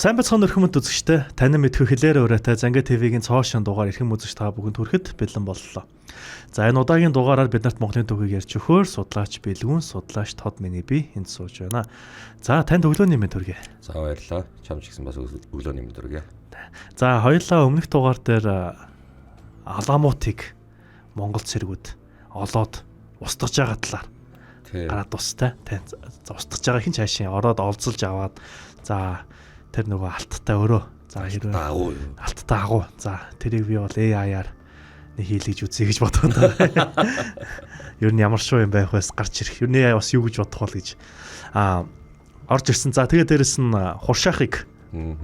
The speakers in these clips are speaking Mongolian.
Сайн бацхан өрхөмөд үзэгчтэй танин мэдхүй хэлээр өрөөтэй Занга ТV-гийн цоошин дугаар эрхэм үзэгч та бүхэнд хүрэхэд бэлэн боллоо. За энэ удаагийн дугаараар бид нарт Монголын түүхийг ярьж өгөхөөр судлаач Бэлгүн, судлаач Тод миний би энд сууж байна. За танд өглөөний мэнд хүргэе. За баярлалаа. Чам ч гэсэн бас өглөөний мэнд хүргэе. За хоёулаа өмнөх дугаар дээр Аламутыг Монгол цэргүүд олоод устгаж байгаа талаар гараад тустай. За устгаж байгаа хин цаашийн ороод олзолж аваад за тэр нөгөө алттай өрөө. За хэрвээ агуу юу? Алттай агуу. За тэрийг би бол AI-аар нэг хийлгэж үзье гэж бодоод байна. Ер нь ямар шуу юм байх вэ гарч ирэх. Ер нь AI бас юу гэж бодох бол гэж. Орж ирсэн. За тэгээ дээрэс нь хуршаахыг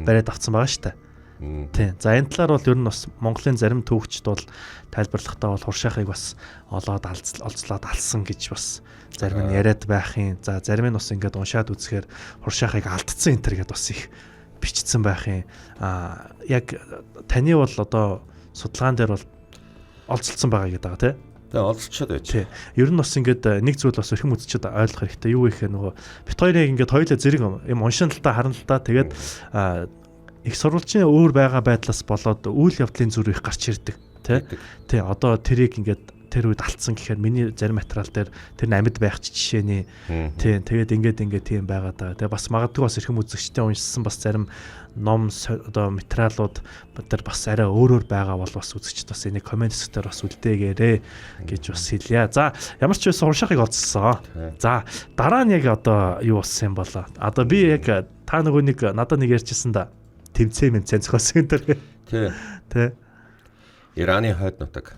бариад авцсан байгаа шүү дээ. Тийм. За энэ талаар бол ер нь бас Монголын зарим түүхчд бол тайлбарлахдаа бол хуршаахыг бас олоод олзлоод алсан гэж бас зарим нь яриад байх юм. За зарим нь бас ингээд уншаад үзэхээр хуршаахыг алдсан энэ төр гэдээ бас их бичсэн байх юм. Яг таны бол одоо судалгаан дээр бол олзолцсон байгаа гэдэг байгаа тий. Тэгээ олзолцоод байж. Тий. Ер нь бас ингээд нэг зүйл бас эрхэм үзчихэд ойлгох хэрэгтэй. Юу гэхээр нөгөө бит хоёрыг ингээд хоёулаа зэрэг юм уншин л та харан л та тэгээд их сурвалжийн өөр байгаа байдлаас болоод үйл явдлын зүрх их гарч ирдэг тий. Тий одоо тэрийг ингээд тэр үед алдсан гэхээр миний зарим материал дээр тэр нь амьд байх жишээний тий тэгээд ингээд тийм байгаа даа. Тэгээ бас магадгүй бас эрхэм үзэгчтэй уншсан бас зарим ном одоо материалууд тэр бас арай өөрөөр байгаа бол бас үзэгчд бас энийг коммент хэсгээр бас үлдээгээрээ гэж бас хэлье. За ямар ч байсан уншаахыг олцсон. За дараа нь яг одоо юу болсон юм болоо. Одоо би яг та нөгөө нэг надад нэг ярьжсэн да. Тэмцээн мэмцэн зохиосон энэ төр. Тий. Тэ. Ираны хойд нутаг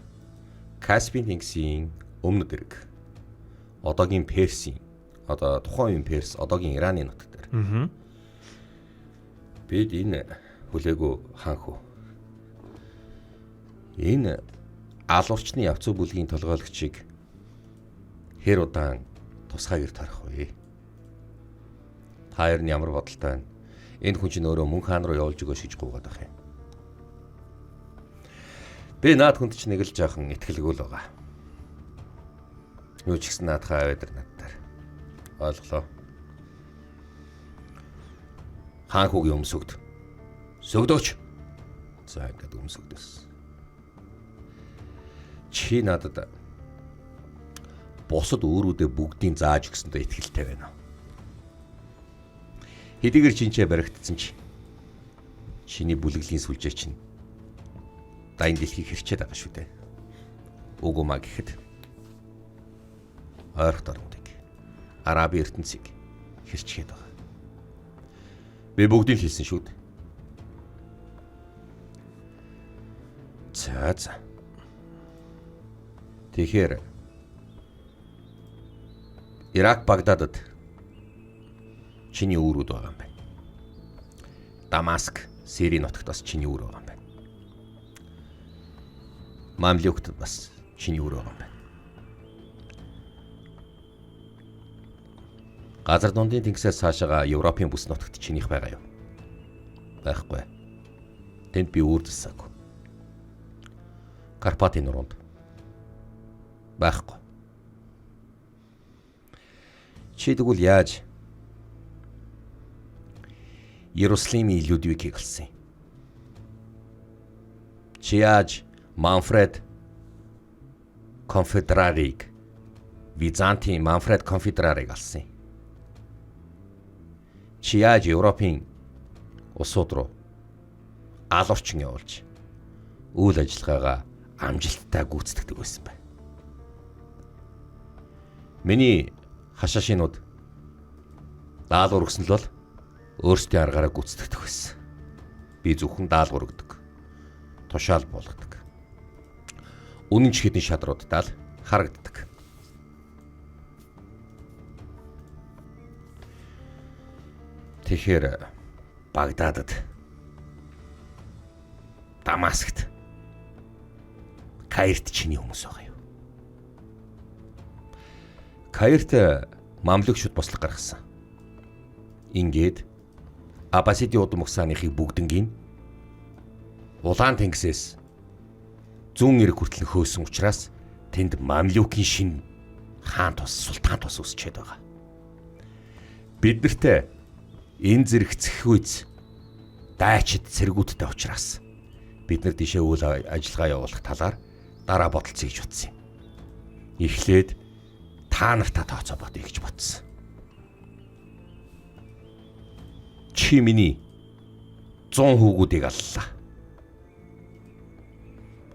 Каспийн тэнгисийн өмнөд эрэг. Одоогийн Персийн одоо тухайн үеийн Перс, одоогийн Ираны нутаг дээр. Аа. Бид энэ хүлээгүү хаан хүү. Энэ алуурчны явцуу бүлгийн толгойлогчийг хэр удаан тусгай гэр тарих вэ? Та хоёр нь ямар бодолтой байна? Энэ хүн чинь өөрөө мөн хаан руу явуулж өгөөш гэж гуйгаад байх юм. Би наад хүнд ч нэг л жаахан итгэлгүй л байгаа. Юу ч гэсэн наадхаа аваад ир надтаар. Ойлголоо. Хаан хүүгийн өмсөгд. Сөгдөөч. За ингээд өмсөгдөс. Чи надад бусад өөрүүдээ бүгдийг зааж өгсөндөө итгэлтэй байна. Хэдийгээр чинчээ баригдсан чи чиний бүлэглэлийн сүлжээ чинь дайн дэлхийг хэрчээд байгаа шүү дээ. Үгүй маа гэхэд ойрхот орнуудыг Араби ертөнцийг хэрчгээд байгаа. Би бүгдийг хэлсэн шүү дээ. За за. Тэгэхээр Ирак Багдадад чиний үүрүүд байгаа юм байна. Дамаск, Сирийн нутагт бас чиний үүр байгаа юм байна. Мамлюкт бас чиний үүр байгаа юм байна. Газар дундын тэнгисээс цаашаага Европын бүс нутагт чинийх байгаа юу? Байхгүй. Тэнд би үүр засаагүй. Карпатын нуруунд байхгүй. Чи тэгвэл яаж Иерусалимийн Людвигийг алсан юм? Чи яаж Манфред Конфедерарыг Византын Манфред Конфедерарыг алсан юм? Чи яаж Европын улсууд руу алуурчин явуулж үйл ажиллагаагаа амжилттай гүйцэтгэдэг байсан бэ? Миний хашаашинууд даалгавар өгсөн л бол өөрсдийн аргаараа гүйцэтгэдэг байсан. Би зөвхөн даалгавар өгдөг. Тушаал буулгадаг. Үнэн ч хэдэн шадруудтай л харагддаг. Тэгэхээр Багдадад, Дамаскт, Каирт чиний хүмүүс байгаа юу? Каирт мамлюкчууд бослого гаргасан. Ингээд Аббасидын удам угсааныхыг бүгднгийн улаан тэнгисээс зүүн эрэг хүртэл хөөсөн учраас тэнд мамлюкийн шин хаан тус, султан тус үсчээд байгаа. Бид нартэй энэ зэрэг цэхүйц дайчид цэргүүдтэй учраас бид нар дишээ үйл ажиллагаа явуулах талаар дараа бодолцъё гэж утсан юм. Эхлээд та нартаа тооцоо бодъё гэж бодсон. Чи миний 100 хүүгүүдийг аллаа.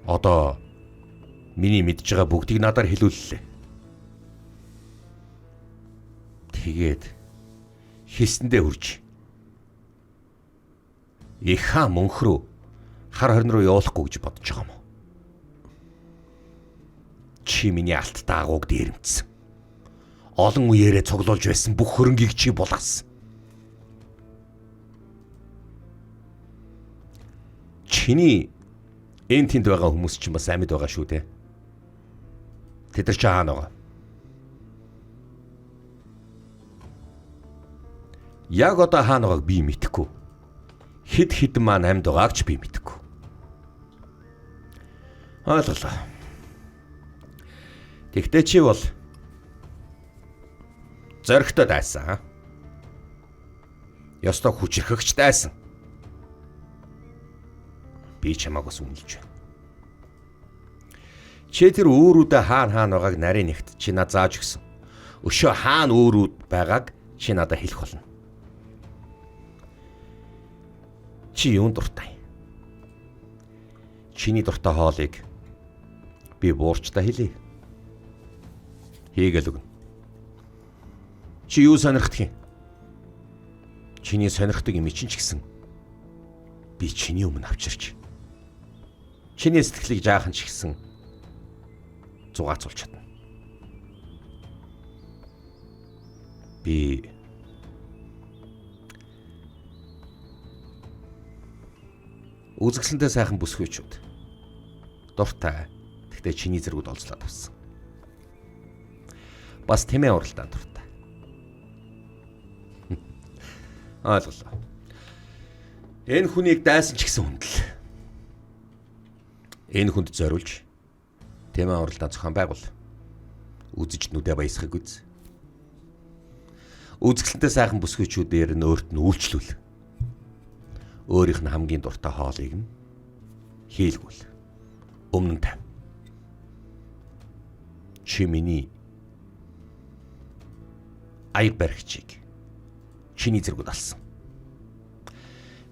Одоо миний мэдж байгаа бүгдийг надаар хэлүүллээ. Тэгээд хийсэндээ хүрч их хаан мөнх рүү хар хорин руу явуулахгүй гэж бодож байгаа юм уу? Чи миний алттай агууг дээрэмдсэн. Олон үеэрээ цуглуулж байсан бүх хөрөнгийг чи булгасан. Чиний энэ тэнд байгаа хүмүүс чинь бас амьд байгаа шүү дээ. Тэд нар чи хаана байгаа? Яг одоо хаана байгааг би мэдэхгүй. Хэд хэдэн маань амьд байгааг ч би мэдэхгүй. Ойлголоо. Тэгтээ чи бол зоригтой дайсан. Ёстой хүчрхэгч дайсан. Би чамааг бас үнэлж байна. Чи тэр өөрүүдээ хаана хаана байгааг нарийн нэгт чи над зааж өгсөн. Өшөө хаана өөрүүд байгааг чи надад хэлэх болно. Чи юунд дуртай? Чиний дуртай хоолыг би буурчдаа хэлье. Хийгээл өгнө. Чи юу сонирхдаг юм? Чиний сонирхдаг юм чинь ч гэсэн би чиний өмнө авчирч чиний сэтгэлийг жаахан ч гэсэн зугаацуулж чадна. Би үзэсгэлэнтэй сайхан бүсгүйчүүд дуртай. Тэгтээ чиний зэргүүд олзлоод авсан. Бас тэмээ уралдаан дуртай. Ойлголоо. Энэ хүнийг дайсан ч гэсэн хүндэл. Энэ хүнд зориулж тэмээ уралдаан зохион байгуул. Үзэж нүдэ баясгах үз. Үзэсгэлэнтэй сайхан бүсгүйчүүдээр нь өөрт нь үйлчлүүл. Өөрийнх нь хамгийн дуртай хоолыг нь хийлгүүл. Өмнө нь тавь. Чи миний аяг баригчийг чиний зэргүүд алсан.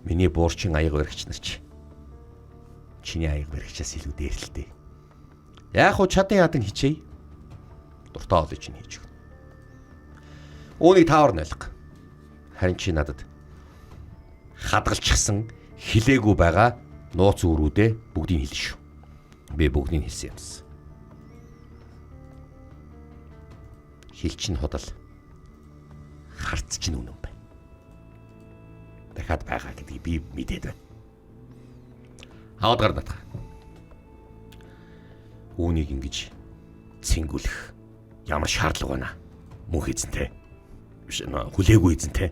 Миний буурчин аяг баригч нар чи чиний аяг баригчаас илүү дээрлэлтэй. Яг хуу чадан ядан хичээе. Дуртай хоолыг чинь хийж өгнө. Үүнийг таавар найлга. Харин чи надад хадгалчихсан хилээгүй байгаа нууц үүрүүдээ бүгдийг хэлнэ шүү. Би бүгдийг хэлсэн юмсан. Хил чинь худал. Харц чинь үнэн байна. Дахиад байгаа гэдгийг би мэдээд байна. Хаваад гар натгаа. Үүнийг ингэж цэнгүүлэх ямар шаардлага байна? Мөнх эзэнтэй. Биш хүлээгүй эзэнтэй.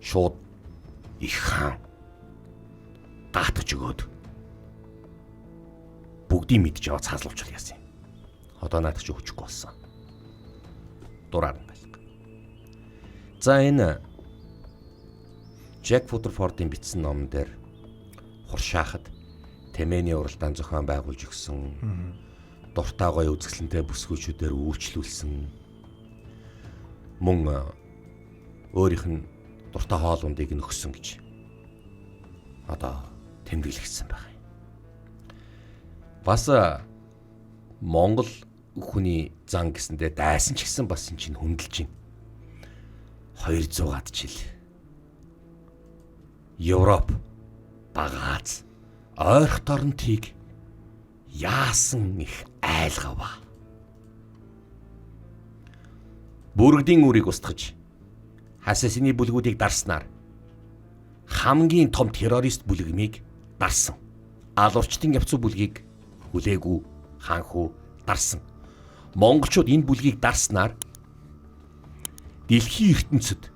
Шууд их хаан даатгаж өгөөд бүгдийг мэдж аваад цаазлуулчихвал яасан юм. Одоо наадах чи хүчгүй болсон. Дураар нь байлга. За энэ Джек Футерфордын бичсэн номон дээр хуршаахад тэмээний уралдаан зохион байгуулж өгсөн. Дуртай гоё үзэсгэлэнтэй бүсгүйчүүдээр үйлчлүүлсэн. Мөн өөрийнх нь дуртай хоол ундыг нөхсөн гэж одоо тэмдэглэгдсэн байгаа юм. Бас Монгол хүний зан гэсэндээ дайсан ч гэсэн бас эн чинь хөндлөж байна. 200-аад жил. Европ, Бага Аз, ойрхот оронтыг яасан их айлгаваа. Бүрэгдийн үрийг устгаж хасасины бүлгүүдийг дарснаар хамгийн том террорист бүлгэмийг дарсан. Алуурчдын явцуу бүлгийг хүлээгүй хаанхүү дарсан. Монголчууд энэ бүлгийг дарснаар дэлхийн ертөнцид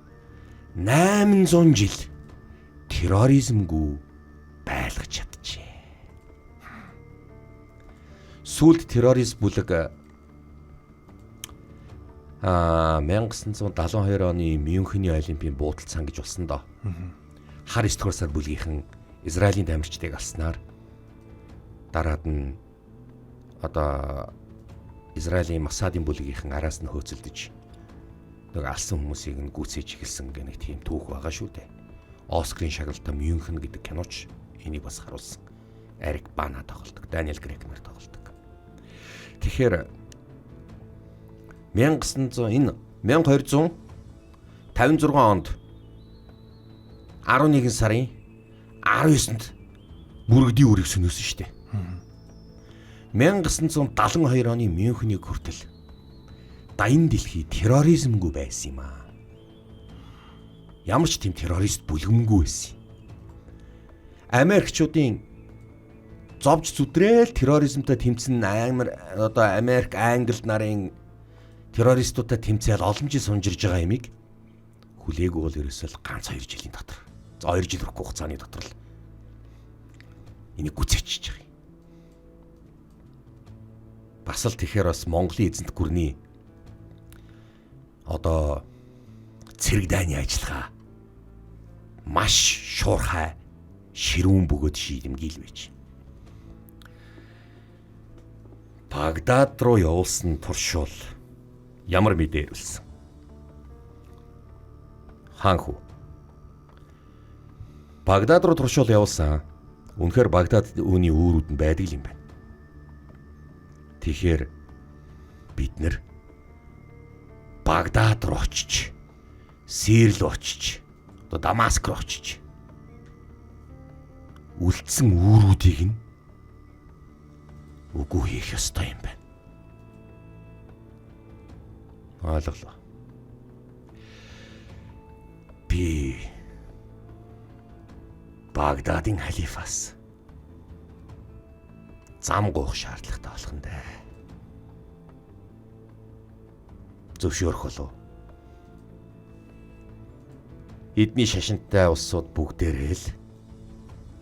800 жил терроризмгүй байлгаж чаджээ. Сүүлд террорист бүлэг 1972 оны Мюнхений Олимпийн буудал цан гэж болсон доо. Хар 9 дугаар сар бүлгийнхэн Израилийн тамирчдыг алснаар дараад нь одоо Израилийн Масадын бүлгийнхэн араас нь хөөцөлдөж нэг алсан хүмүүсийг нь гүйцээж эхэлсэн гэх нэг тийм түүх байгаа шүү дээ. Оскарын шагналтай Мюнхен гэдэг киноч энийг бас харуулсан. Эрик Бана тоглодог, Даниэл Грекнер тоглодог. Тэгэхээр 1900 энэ 1256 онд 11 сарын 19-нд бүрэгдийн үрийг сөнөөсөн шүү дээ. 1972 оны Мюнхенийг хүртэл даян дэлхий терроризмгүй байсан юм аа. Ямар ч тийм террорист бүлгэмгүй байсан. Америкчуудын зовж зүтрээл терроризмтай тэмцэн амар одоо Америк, Англи нарын террористуудтай тэмцээл олон жил сунжирж байгаа юмыг хүлээгүй бол ерөөсөө л ганц 2 жилийн дотор. За 2 жил хүрэхгүй хугацааны дотор л энийг гүцээчихэж байгаа юм. Бас л тэгэхээр бас Монголын эзэнт гүрний одоо цэрэг дайны ажиллагаа маш шуурхай ширүүн бөгөөд шийдэмгий л байж. Багдад руу явуулсан туршуул ямар мэдээ ирүүлсэн? Хаан хүү. Багдад руу туршуул явуулсан. Үнэхээр Багдад үүний үүрүүд нь байдаг юм байна. Тэгэхээр бид нэр Багдад руу очиж, Сир рүү очиж, одоо Дамаск руу очиж үлдсэн үүрүүдийг нь үгүй хийх ёстой юм байна. Ойлголоо. Би Багдадын халифаас зам гуйх шаардлагатай болох нь дээ. Зөвшөөрөх болов. Эдний шашинтай улсууд бүгдээрээ л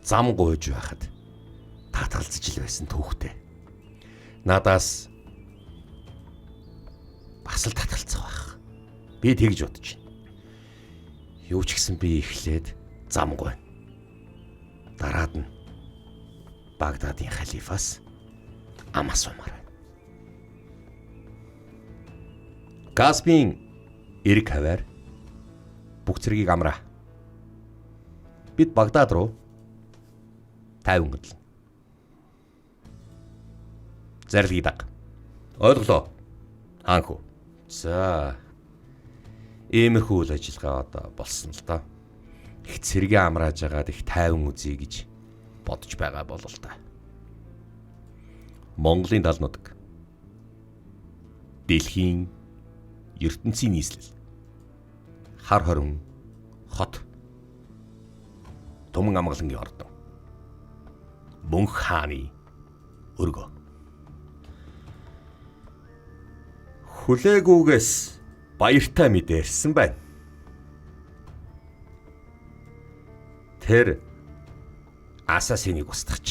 зам гуйж байхад татгалзаж л байсан түүхтэй. Надаас бас л татгалзах байх. Би тэгж бодож байна. Юу ч гэсэн би эхлээд зам гуйна. Дараад нь Багдадын халифаас ам асуумаар байна. Гаспийн эрг хаваар бүх цэргийг амраа. Бид Багдад руу 50 хөдлөн. Зарлигийг даг. Ойлголоо. Хаан хүү. За. Иймэрхүү үйл ажиллагаа одоо болсон л доо. Их цэргээ амрааж агаад их тайван үзье гэж бодож байгаа болол та. Монголын тал нутаг. Дэлхийн ертөнцийн нийслэл. Хар хорин хот. Түмэн амгалангийн ордон. Мөнх хааны өргөө. Хүлээгүүгээс баяртай мэдэрсэн байна. Тэр асасиныг устгах.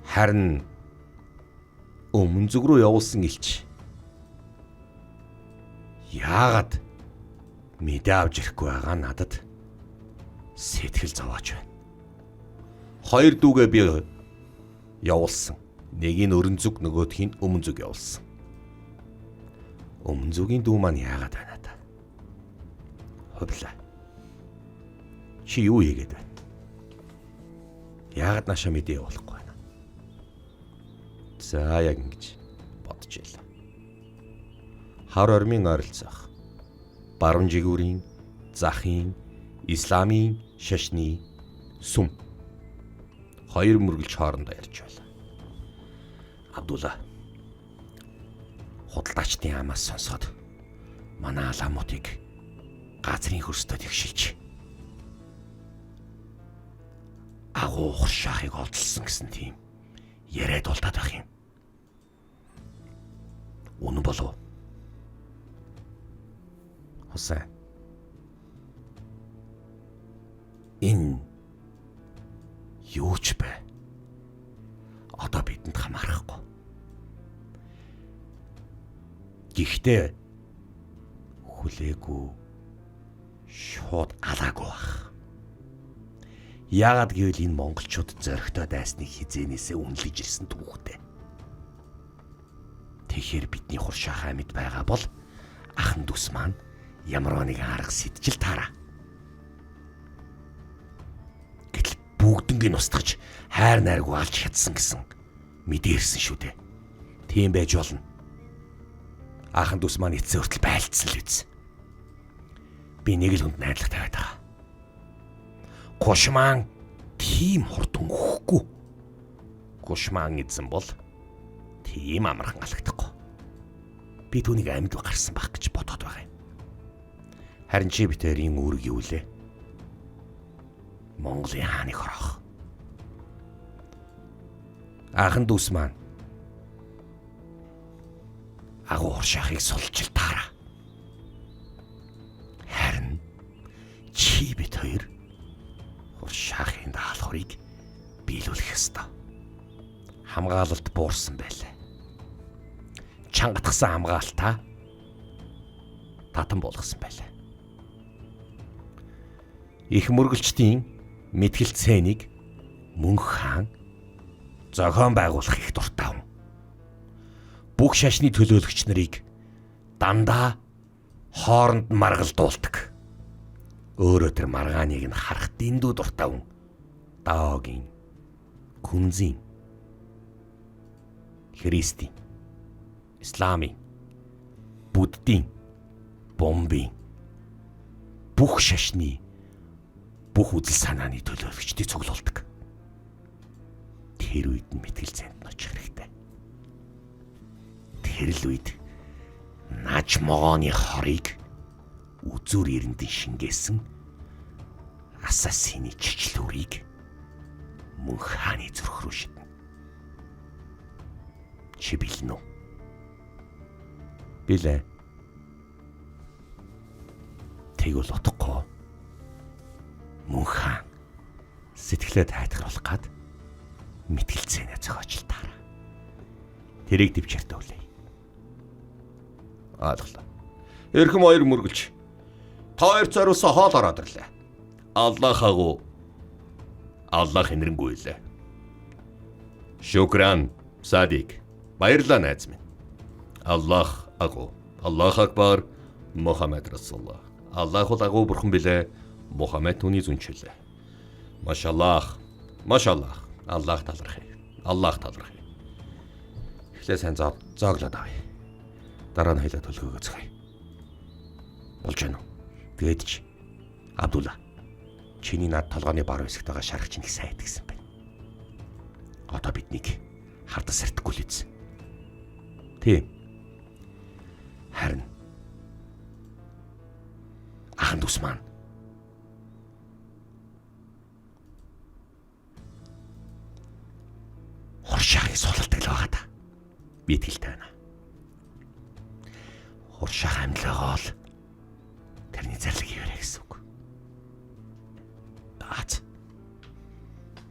Харин өмнө зүг рүү явуулсан элч яагаад мэдээ авч ирэхгүй байгаа надад сэтгэл зовоож байна. Хоёр дүүгээ би явуулсан. Нэг нь өрн зүг, нөгөөх нь өмнө зүг явуулсан. Өмнө зүгийн дүү маань яагаад байна та? Хувлаа. Чи юу хийгээд байна? Яагаад наашаа мэдээ явуулахгүй байна? За яг ингэж бодож байлаа. Хар ормын ойролцоох баруун жигүүрийн, захын, исламын шашны сүм хоёр мөргөлж хоорондоо ярьж байлаа. Абдулла худалдаачдын амаас сонсоход манай аламутыг газрын хөрстөө тэгшилж агуу хуршаахыг олдолсон гэсэн тийм яриад дултаад байх юм. Үнэн болов? Хосаа. Энэ юу ч бэ? Одоо бидэнд хамаарахгүй. Гэхдээ хүлээгүй шууд алаагүй бах. Яагаад гэвэл энэ монголчууд зоригтой дайсныг хизээнээсээ үнэлж ирсэн түүхтэй. Тэгэхээр бидний хуршаах амьд байгаа бол ахан дүүс маань ямар нэгэн арга сэджил таараа. Гэтэл бүгднгийг устгаж хайр найргүй алж хятсан гэсэн мэдээ ирсэн шүү дээ. Тийм байж болно. Аахан дүүс маань эцсийн хүртэл байлцсан л үз. Би нэг л хүнд найдлага тавиад байгаа. Кушман тийм хурд өнгөхгүй. Кушман эзэн бол тийм амархан алагдахгүй. Би түүнийг амьд гарсан байх гэж бодоод байгаа юм. Харин чи битэрийн үүрэг юу лээ? Монголын хааныг хороох. Аахан дүүс маань агуу хуршаахыг сулжил таараа. Харин чи бит хоёр хуршаахын даалгаврыг биелүүлэх ёстой. Хамгаалалт буурсан байлаа. Чангатгсан хамгаалтаа татан болгосон байлаа. Их мөргөлчдийн мэтгэлцээнийг Мөнх хаан зохион байгуулах их дуртай хүн. Бүх шашны төлөөлөгч нарыг дандаа хооронд маргалдуулдаг. Өөрөө тэр маргааныг нь харах дэндүү дуртай хүн. Даогийн, Күнзийн, Христийн, Исламын, Буддийн, Бомбын бүх шашны бүх үзэл санааны төлөөлөгчдийг цуглуулдаг. Тэр үед нь мэтгэлцээнд нь очих хэрэгтэй. Тэр л үед наж могооны хорыг үзүүр эрэндэн шингээсэн ассасины чичлүүрийг мөнх хааны зүрх рүү шиднэ. Чи бэлэн үү? Билээ. Тэгвэл утгагүй. Мөнх хаан сэтгэлээ тайтгаруулах гад мэтгэлцээнээ зохиож таараа. Тэрийг төвчээртэй хүлээе. Ойлголоо. Эрхэм хоёр мөргөлч. Та хоёр зориулсан хоол ороод ирлээ. Аллах агуу. Аллах инэрэнгүй лээ. Шукран Садик. Баярлалаа найз минь. Аллах агуу. Аллах акбар. Мухаммед Расуллах. Аллах бол агуу бурхан билээ. Мухаммед түүний зүнчилээ. Машаллах. Машаллах. Аллах талархъя. Аллах талархъя. Эхлээ сайн зооглоод авъя. Дараа нь хоёлаа төлгөөгөө зохиё. Болж байна уу? Тэгээд ч Абдулла чиний над толгойн баруун хэсэгт байгаа шарах чинь их сайн итгэсэн байна. Одоо биднийг хардас сэрдэхгүй л үз. Тийм. Харин ахан дүүс маань хуршаахыг сулалдаг л байгаа та. Би итгэлтэй байна. Хуршаах амьдлаагаа л тэрний зарлиг хийвэрэ гэсэн үг. Аац.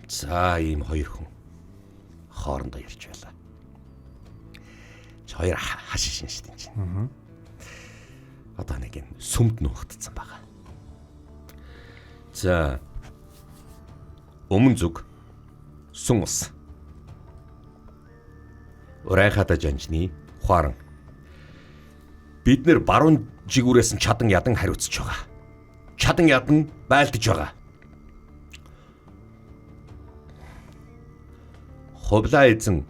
За ийм хоёр хүн хоорондоо ярьж байлаа. Чи хоёр хашиш шин шүү дээ чинь. Одоо нэг юм сүмд нуугдсан байгаа. За өмнө зүг сүн ус. Урайхата жанжны хуаран. Бид нэр баруун жигүүрээс нь чадан ядан хариуцж байгаа. Чадан ядан байлдаж байгаа. Хувлаа эзэн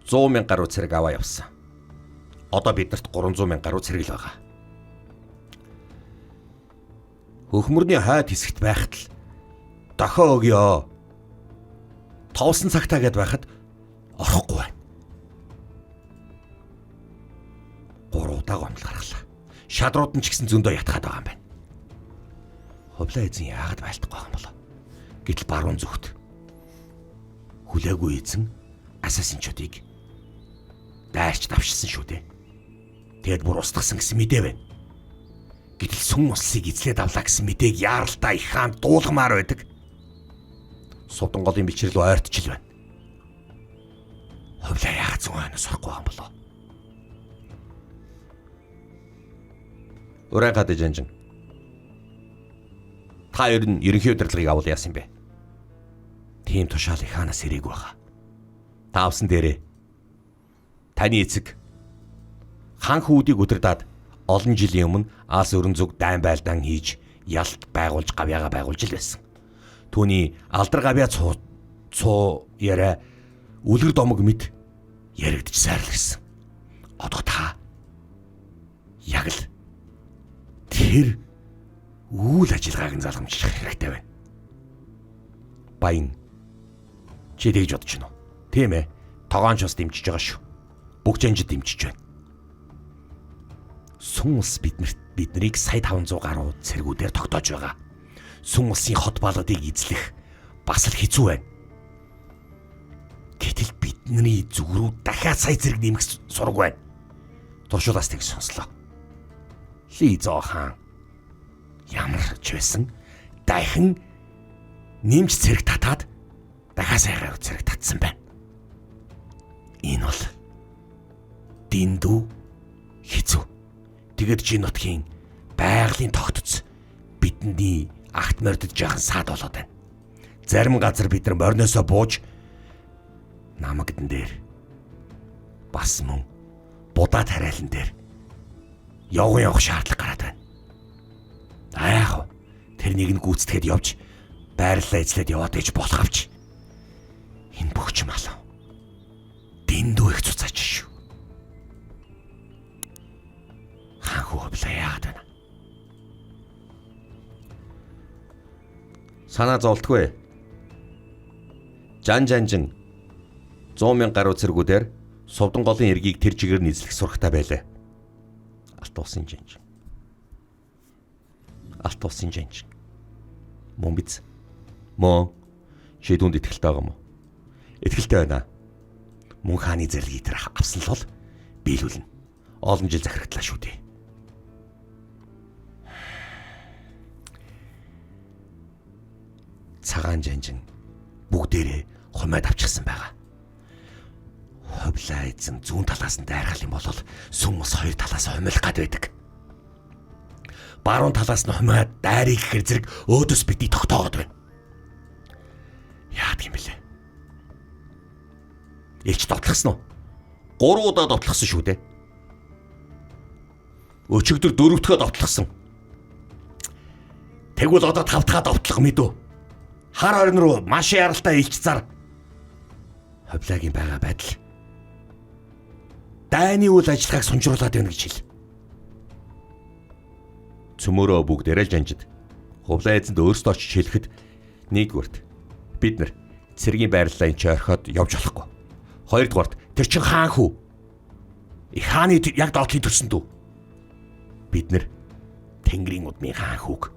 100 мянга гаруй цэрэг аваа явсан. Одоо биднэрт 300 мянга гаруй цэрэг л байгаа. Хөхмөрний хойд хэсэгт байхад л дохио өгөө. Товсон цагтаа гэд байхад орохгүй байна. 3 удаа гомдол гаргалаа. Шадрууд нь ч гэсэн зөндөө ятгаад байгаа юм байна. Хувлаа эзэн яагаад байлдахгүй байгаа юм болоо? Гэтэл баруун зүгт хүлээгүй эзэн ассасинчуудыг дайрч давшилсан шүү дээ. Тэгэд бүр устгасан гэсэн мэдээ байна. Гэтэл сүн услыг эзлээд авлаа гэсэн мэдээг яаралтай их хаан дуулгамаар байдаг. Судан голын бэлчрэл ойртчил байна. Хувлаа яагаад зүүн хойноос орохгүй байгаа юм болоо? Урайгад жанжин. Та ер нь ерөнхий удирдлагыг авал яасан бэ? Тийм тушаал их хаанаас ирээгүй байгаа. Та авсан дээрээ таны эцэг хан хүүдийг удирдаад олон жилийн өмнө Ас өрн зүг дайн байлдаан хийж ялт байгуулж гавьяага байгуулж л байсан. Түүний алдар гавьяа цуу яриа үлгэр домог мэд яригдж сайрлагдсан. Одоо та яг л тэр үйл ажиллагааг нь залгамжлах хэрэгтэй байна. Баян чи тэгж бодож байна уу? Тийм ээ. Тогоонч бас дэмжиж байгаа шүү. Бүх жанжид дэмжиж байна. Сүн улс биднийг сая 500 гаруй цэргүүдээр тогтоож байгаа. Сүн улсын хот балгадыг эзлэх бас л хэцүү байна. Гэтэл бидний зүг рүү дахиад сая зэрэг нэмэх сураг байна. Туршуулаас тэг сонслоо. Ли Зоо хаан ямар ч байсан дахин нэмж цэрэг татаад дахиад сая гаруй цэрэг татсан байна. Энэ бол дэндүү хэцүү. Тэгэд жин нутгийн байгалийн тогтц бидний агт морьдод жаахан саад болоод байна. Зарим газар бид нар мориносоо бууж намагдан дээр бас мөн будаа тариалан дээр явган явах шаардлага гараад байна. Аа яах вэ? Тэрнийг нь гүйцэтгээд явж байрлалаа эзлээд яваад ээж болох авч. Энэ бүх юм алав. Дэндүү их цуцаач шүү. Хаан хүү хөвлөө яагаад байна? Санаа зовлтгүй. Жан жанжин 100,000 гаруй цэргүүдээр Сувдан голын эргийг тэр чигээр нь эзлэх сурагтай байлаа. Алт уусын жанжин. Алт уусын жанжин. Мөн биз? Мөн чи түүнд итгэлтэй байгаа юм уу? Итгэлтэй байна. Мөн хааны зэрлэгийг тэр авсан л бол биелүүлнэ. Олон жил захирагдлаа шүү дээ. Цагаан жанжин бүгдээрээ хумайд авчихсан байгаа. Хувлаа эзэн зүүн талаас нь дайрах юм бол сүм ус хоёр талаас хумилах гад байдаг. Баруун талаас нь хумаад дайрыг гэхэр зэрэг өөдөөс бидний тогтоогод байна. Яадаг юм бэлээ? Илч довтлохсон уу? 3 удаа довтлохсон шүү дээ. Өчигдөр 4 дахь довтлохсон. Тэгвэл одоо 5 дахь довтлох мэдүү. Хар орин руу маш яралтай илч зар. Хувлагийн байгаа байдал дайны үйл ажиллагааг сунжруулад байна гэж хэл. Цөмөрөө бүгдээрээ л жанжид. Хувлаа эзэнд өөрсдөө очиж хэлэхэд нэгдүгürt бид нар цэргийн байрлалаа энэ ч орхиод явж болохгүй. Хоёрдугаарт тэр чин хаан хүү. Их хааны яг доотлын төрсөн дүү. Бид нар Тэнгэрийн удмын хаан хүүг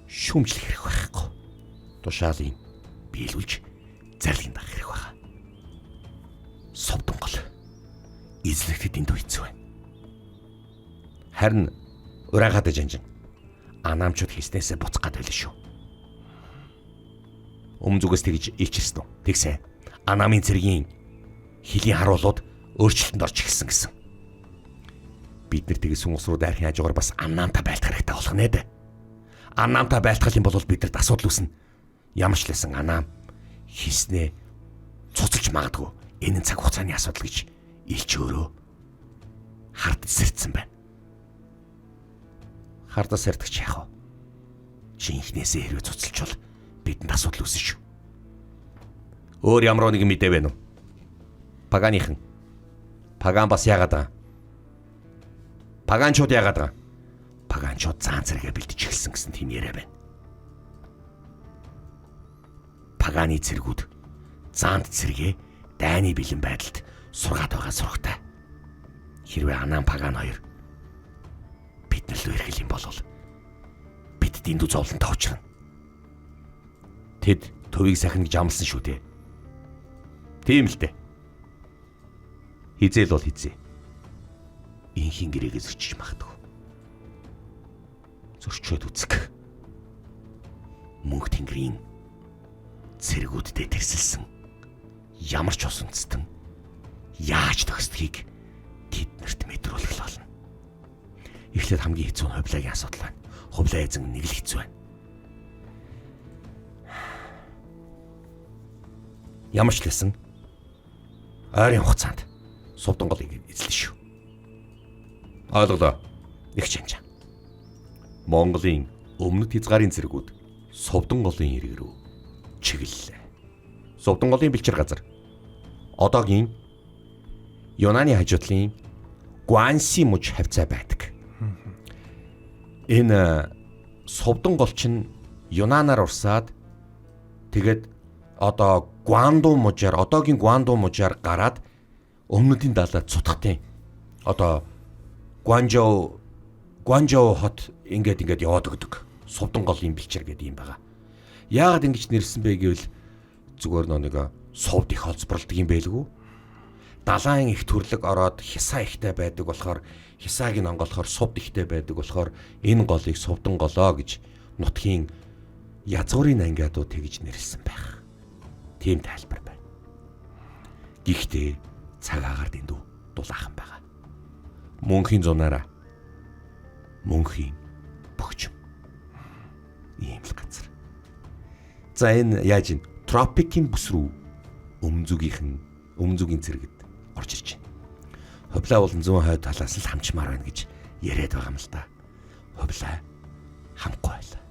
шүүмжлэх хэрэг байхгүй. Тушаалын биелүүлж зарлигийн дагах хэрэг байгаа. Сувдан гол эзлэхэд энд хэцүү байна. Харин урайгаад жанжин анаамчууд хийснээсээ буцах гад байлаа шүү. Өмнө зүгээс тэгж илчирсэн үү? Тэгсэн. Анаамын цэргийн хилийн харуулууд өөрчлөлтөнд орж эхэлсэн гэсэн. Бид нар тэгээс сүн ус руу дайрахын хажуугаар бас анаамтай байлдах хэрэгтэй болох нэ дээ. Анаамтай байлдах юм бол бидэрт асуудал үүснэ. Ямар ч лсэн анаам хийснээ цуцалж магадгүй. Энэ нь цаг хугацааны асуудал гэж илч өөрөө хардаж сэрдсэн байна. Хардаж сэрдэгч яах вэ? Чи инхнээсээ хэрвээ цуцалчвал бидэнд асуудал үүснэ шүү. Өөр ямар нэгэн мэдээ байна уу? Паганыхан. Паган бас яагаад байгаа? Паганчууд яагаад байгаа? Паганчууд заан зэрэгэ бэлдэж эхэлсэн гэсэн тийм яриа байна. Паганы цэргүүд заанд цэргээ дайны бэлэн байдалд сургаад байгаа сурагтай. Хэрвээ Анаан Паган хоёр бид нар л эрхэл юм бол бид дэндүү зовлонтой учрна. Тэд төвийг сахина гэж амласан шүү дээ. Тийм л дээ. Хизээл бол хизээ. Инхийн гэрээгээ зөрчиж магадгүй. Зөрчөөд үзэг. Мөнх тэнгэрийн цэргүүддээ тэрсэлсэн ямар ч ус үндэстэн яаж төгсдгийг тэднэрт мэдрүүлэх болно. Эхлээд хамгийн хэцүү нь Хубилайгийн асуудал байна. Хубилай эзэн нэг л хэцүү байна. Ямар ч лсэн ойрын хугацаанд Сувдан голыг эзлэн шүү. Ойлголоо. Их чанчаа. Монголын өмнөд хязгаарын цэргүүд Сувдан голын эрэг рүү чиглэлээ. Сувдан голын бэлчээр газар одоогийн Юнаны хажуудлын Гуанси муж хавцаа байдаг. Энэ Сувдан гол чинь Юнанаар урсаад тэгээд одоо Гуандун мужаар, одоогийн Гуандун мужаар гараад өмнөдийн далай цутгатын одоо Гуанжоу хот ингээд яваад өгдөг. Сувдан голын бэлчээр гэдэг юм байгаа. Яагаад ингэж нэрсэн бэ гэвэл зүгээр нэг сувд их олзборолдог юм байлгүй. Далайн их төрлөг ороод хясаа ихтэй байдаг болохоор хясааг нь онгоолохоор сувд ихтэй байдаг болохоор энэ голыг Сувдан голоо гэж нутгийн язгуурын ангиадууд тэгж нэрлсэн байх. Тийм тайлбар байна. Гэхдээ цаг агаар дэндүү дулаахан байгаа. Мөнхийн зунаараа мөнхийн бөгчм. Ийм л газар. За энэ яаж ин тропикийн бүс рүү өмнө зүгийн цэргэд орж ирж байна. Хубилай болон зүүн хойд талаас л хамчмаар байна гэж яриад байгаа юм л да. Хубилай хамгүй байлаа.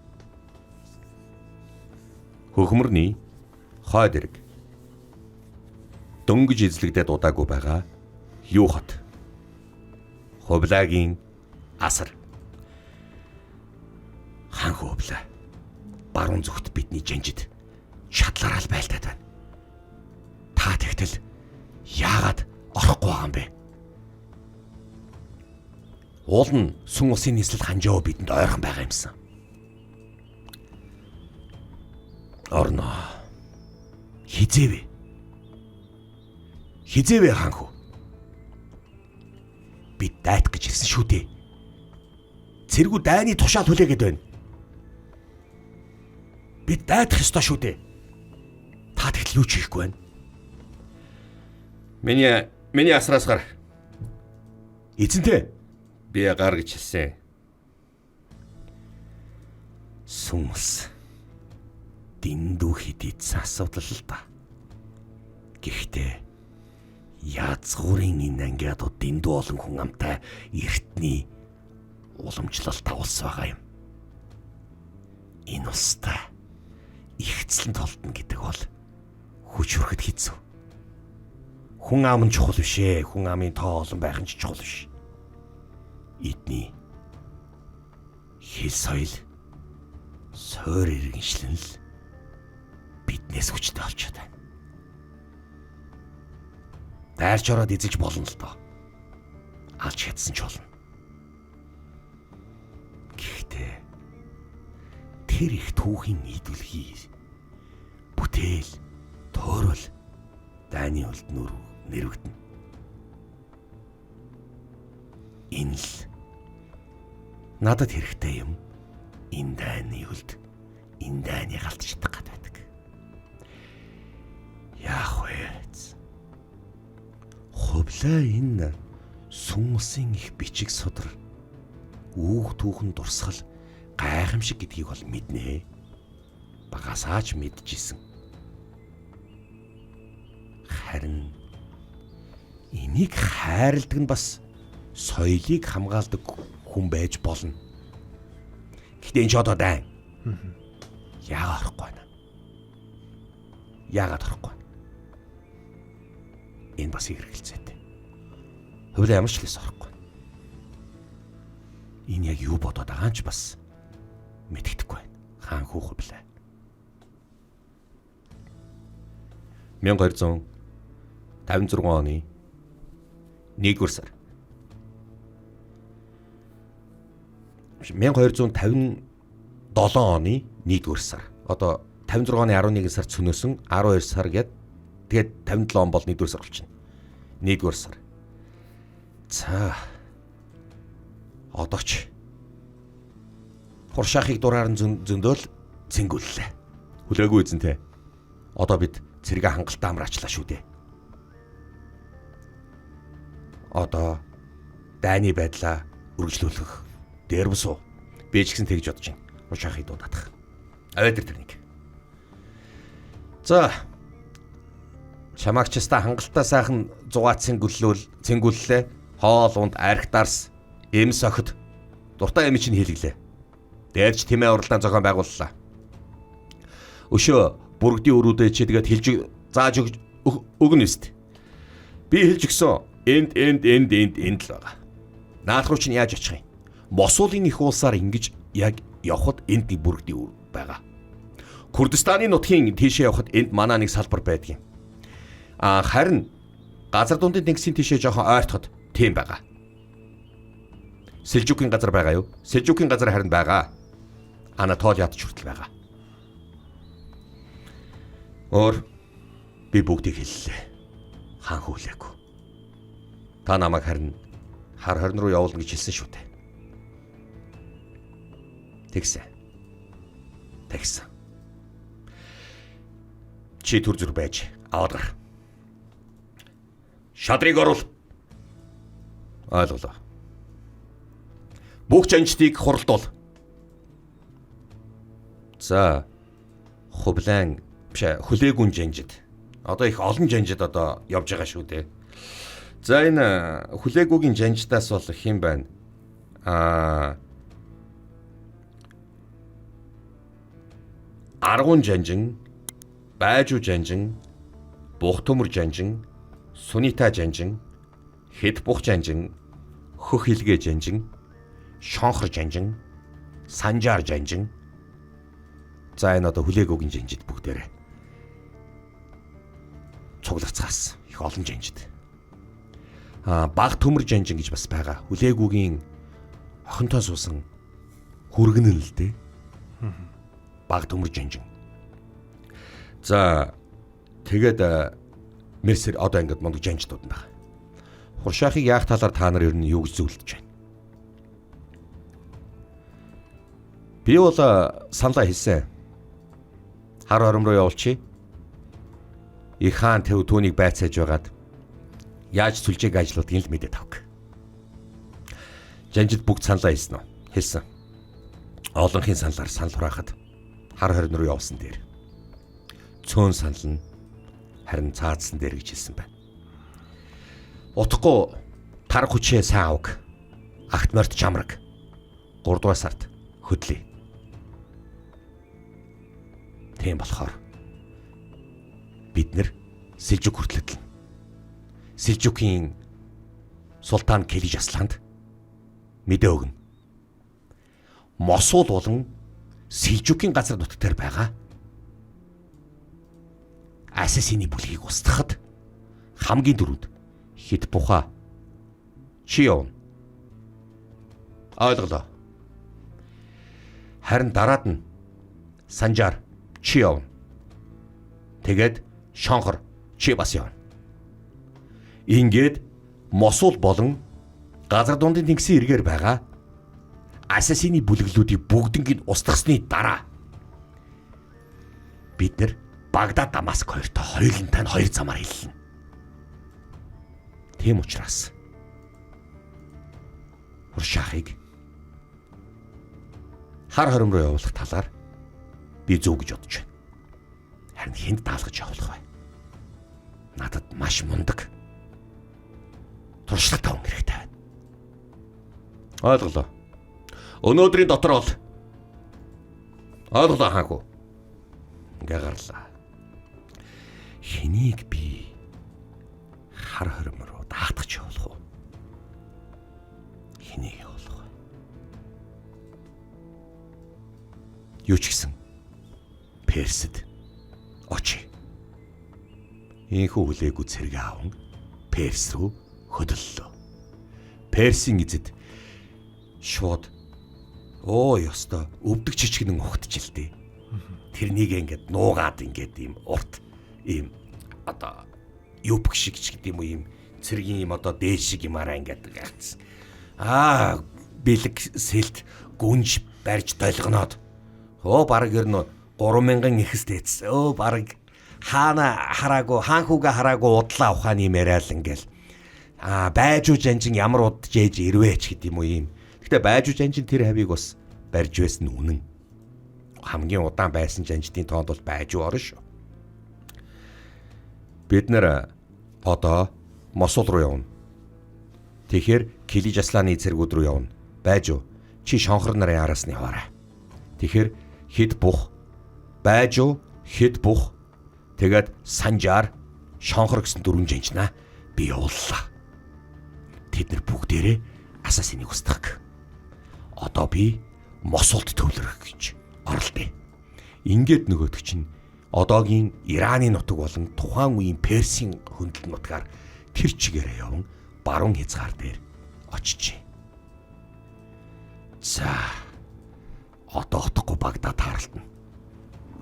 Хөхмөрний хойд эрэг дөнгөж эзлэгдээд удаагүй байгаа Лю хот. Хубилайгийн асар. Хаан Хубилай баруун зүгт бидний жанжид чадлаараа л байлдаад байна. Та тэгтэл яагаад орохгүй байгаа юм бэ? Уул нь сүн усын нийслэл Ханжоо бидэнд ойрхон байгаа юмсан. Орно. Хизээвэ. Хизээвэ хаан хүү. Бид дайтах гэж ирсэн шүү дээ. Цэргүү дайны тушаал хүлээгээд байна. Бид дайтах ёстой шүү дээ. Та тэгтэл юу ч хийхгүй байна. Миний асраас гар. Эзэнтэй би гар гэж хэлсэн. Сүн ус дэндүү хидийдсэн асуудал л да. Гэхдээ язгуурын энэ ангиадууд дэндүү олон хүн амтай эртний уламжлалт улс байгаа юм. Энэ улстай ихцлэн толдно гэдэг бол хүч хүрэхэд хэцүү. Хүн ам нь чухал биш ээ. Хүн амын тоо олон байх нь ч чухал биш. Эдний хэл соёл суур иргэншлэн л биднээс хүчтэй болчиход байна. Дайрч ороод эзэлж болно л доо. Алж чадсан ч болно. Гэхдээ тэр их түүхийн нийлүүлхий бүтээл төөрөл дайны үлд нүр нэрвэгдэнэ. Энэ л надад хэрэгтэй юм. Энэ дайны үлд, энэ дайны галт чадах гад байдаг. Яах вэ? Хубилай энэ сүн усын их бичиг судар үүх түүхэн дурсгал гайхамшиг гэдгийг бол мэднэ. Багасаач мэдчихсэн. Харин энийг хайрладаг нь бас соёлыг хамгаалдаг хүн байж болно. Гэхдээ энэ ч одоо дайн. Яагаад орохгүй байна? Яагаад орохгүй байна? Энэ бас их хэрэгэлцээтэй. Хубилай ямар ч лээс орохгүй. Энэ яг юу бодоод байгаа юм ч бас мэддэхгүй байна. Хаан хүү Хубилай. 1256 оны 1-р сар. 1257 оны 1-р сар. Одоо 56 оны 11 сар цөнөөсөн 12 сар гээд тэгээд 57 он бол 1-р сар болчихно. 1-р сар. За. Одоо ч хуршаахыг дураар нь зөндөөл цэнгүүллээ. Хүлээгүй эзэнтэй. Одоо бид цэргээ хангалттай амраачлаа шүү дээ. Одоо дайны байдлаа үргэлжлүүлэх Дэрвсүү. Би ч гэсэн тэгж бодож байна. Хуршаахыг дуудах. Аваад ир тэрнийг. За. Чамааг ч өста хангалттай сайхан зугаа цэнгүүллээ. Хоол унд арх дарс, эм сохид дуртай эм чинь хийлгэлээ. Дээрч тэмээ уралдаан зохион байгууллаа. Өшөө бүрэгдийн өрүүдээ чи тэгээд хэлж зааж өгнө өст. Би хэлж өгсөн. Энд энд энд энд энд л байгаа. Наадах руу чинь яаж очих юм? Мосуулын их улсаар ингэж яг явхад энд нэг бүрэгдийн өр байгаа. Курдистаны нутгийн тийшээ явхад энд манай нэг салбар байдаг юм. А харин газар дундын тэнгисийн тийшээ жоохон ойртоход тийм байгаа. Селжукийн газар байгаа юу? Селжукийн газар харин байгаа. Анатолиад ч хүртэл байгаа. Өөр би бүгдийг хэллээ. Хаан хүлээгүй. Та намайг харин хар хорин руу явуулна гэж хэлсэн шүү дээ. Тэгсэн. Тэгсэн. Чи төр зүр байж аваад гар. Шадрыг оруул. Ойлголоо. Бүх жанжтыг хуралдуул. За хублан биш хүлээгүн жанжид. Одоо их олон жанжид одоо явж байгаа шүү дээ. За энэ хүлээгүүгийн жанжидаас бол хэн байна? Аргун жанжин, Байжуу жанжин, Бух төмөр жанжин, Сунита жанжин, Хэд бух жанжин, Хөх хилгээ жанжин, Шонхор жанжин, Санжаар жанжин. За энэ одоо хүлээгүүгийн жанжид бүгдээрээ цуглацгаас их олон жанжид. Баг төмөр жанжин гэж бас байгаа. Хүлээгүүгийн охинтой суусан хүргэн л дээ. Баг төмөр жанжин. За тэгээд Мерсер одоо ингээд мундаг жанжтууд нь байгаа. Хуршаахыг яах талаар та нар ер нь юу гэж зөвлөдөж байна? Би бол саналаа хэлсэн. Хар хором руу явуулчих. Их хаан төв түүнийг байцааж байгаад яаж сүлжээг ажиллуудгийг л мэдээд авах. Жанжид бүгд саналаа хэлсэн үү? Хэлсэн. Олонхын саналаар санал хураахад хар хорин руу явсан дээр. Цөөн санал нь харин цаадсан дээр гэж хэлсэн байна. Утахгүй тар хүчээ сайн авг. Агт морьт чамраг. 3 дугаар сард хөдлөе. Тийм болохоор бид нэр Селжук хүртэл хөдлөнө. Селжукийн султан Келиж Асланд мэдээ өгнө. Мосул болон Селжукийн газар нутаг дээр байгаа Асасины бүлгийг устгахад хамгийн түрүүнд хит бухаа чи явна. Ойлголоо. Харин дараад нь Санжаар чи явна. Тэгээд Шонхор чи бас явна. Ингээд Мосул болон газар дундын тэнгисийн эргээр байгаа Асасины бүлэглүүдийг бүгднийг устгасны дараа бид нар Багдад Дамаск хоёртой хоёулантай нь хоёр замаар хэллэнэ. Тийм учраас Хуршаахыг хар хором руу явуулах талаар би зөв гэж бодож байна. Харин хэнд даалгаж явуулах вэ? Надад маш мундаг туршлагатай хүн хэрэгтэй байна. Ойлголоо. Өнөөдрийн дотор бол ойлголоо хаагүй. Ингээ гарлаа. Хэнийг би хар хором руу даатгах явуулах уу? Хэнийг явуулах вэ? Юу ч гэсэн Персэд очие. Ийхүү хүлээгүй цэрэг аавн Перс рүү хөдөллөө. Персийн эзэд шууд оо ёстой өвдөг чичгэнэн ухтчихэлтэй. Тэрнийг ингээд нуугаад ингээд ийм урт ийм одоо юбк шиг ч гэдэг юм уу ийм цэргийн ийм одоо дээд шиг юмараа ингээд гацсан. Аа бэлэг сэлт гүнж барьж долгоноод өө бараг ер нь 3000 ихэс дээдс. Өө бараг хаана хараагүй хаан хүүгээ хараагүй удлаа ухааны юм яриа л ингээл. Аа байжуу жанжин ямар удаж ээж ирвэ ч гэдэг юм уу ийм. Гэтэ Байжуу жанжин тэр хавийг бас барьж байсан нь үнэн. Хамгийн удаан байсан жанждын тоонд бол Байжуу орно шүү. Бид нэр одоо Мосул руу явна. Тэгэхээр Килиж Асланы цэргүүд рүү явна. Байжуу, чи шонхор нарын араас нь яваарай. Тэгэхээр хэд бух, Байжуу, хэд бух, тэгээд Санжаар, шонхор гэсэн дөрвөн жанжнаа би явууллаа. Тэд нар бүгдээрээ асасиныг устгах. Одоо би Мосулд төвлөрөх гэж оролдъё. Ингээд нөгөөдөг чинь одоогийн Ираны нутаг болон тухайн үеийн Персийн хөндлөн нутгаар тэр чигээрээ яван баруун хязгаар дээр очижээ. За, одоо отохгүй Багдад тааралтна.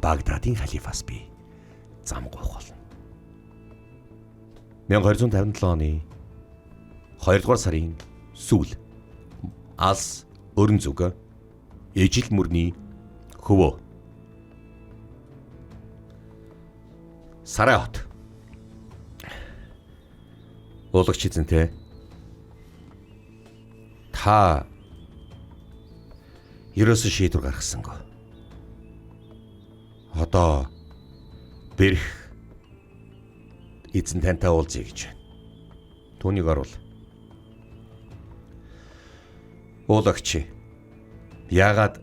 Багдадын халифаас би зам гуйх болно. 1257 оны 2 дугаар сарын сүүл Алс өрн зүг ижил мөрний хөвөө Сарай хот. Уулагч эзэнтэй, та ерөөсөө шийдвэр гаргасангүй. Одоо бэрх эзэн тантай уулзъя гэж байна. Түүнийг оруул. Уулагч, яагаад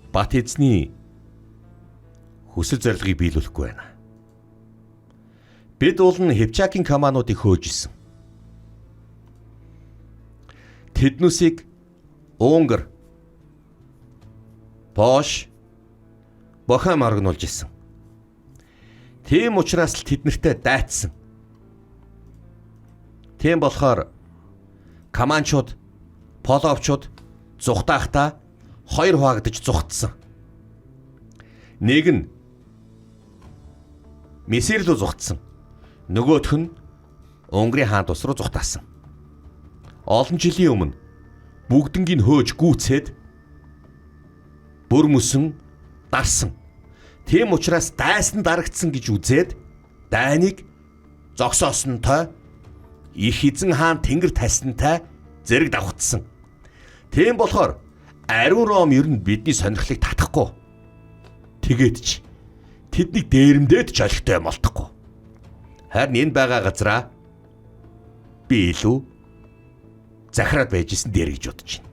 Бат эзний хүсэл зорилгыг биелүүлэхгүй байна? Бид уул нь Хевчакийн комануудыг хөөж исэн. Тэднүсийг Унгар, Пош, Бохам оргинулж исэн. Тийм учраас л тэднэртэй дайцсан. Тийм болохоор Каманчууд, Половчууд зүхтаахтаа хоёр хуваагдаж зүхтсан. Нэг нь Месир рүү зүхтсан. Нөгөөх нь Унгарын хаан тус руу зүхтаасан. Олон жилийн өмнө бүгднгийг хөөж гүйцээд бүр мөсөн дарсан. Тийм учраас дайсан дарагдсан гэж үзээд дайныг зогсоосонтой их эзэн хаан тэнгэр тасантай зэрэг давхцсан. Тийм болохоор ариун Ром ер нь бидний сонирхлыг татахгүй. Тэгээд ч тэднийг дээрэмдээд ч олигтой юм олдохгүй. Харин энэ байгаа газраа би илүү захираад байж исэн дээр гэж бодож байна.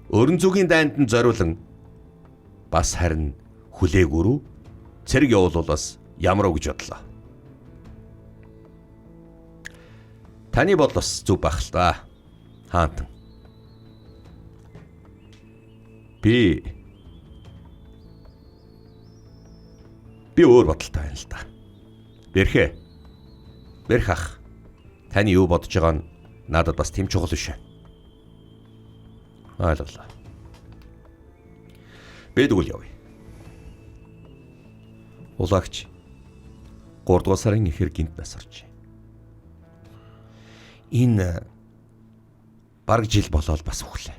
Өрн зүгийн дайнд нь зориулан бас харин хүлээгүү рүү цэрэг явуулвал бас ямар уу гэж бодлоо. Таны бодол бас зөв байх л та. Хаантан. Би өөр бодолтой байна л да. Бэрхэ. Бэрх ах. Таны юу бодож байгаа нь надад бас тэм чухал биш. Ойлголоо. Би тэгвэл явъя. Улагч 3 дугаар сарын ихэр гинт нас оржээ. Энэ бараг жил болоод бас үхлээ.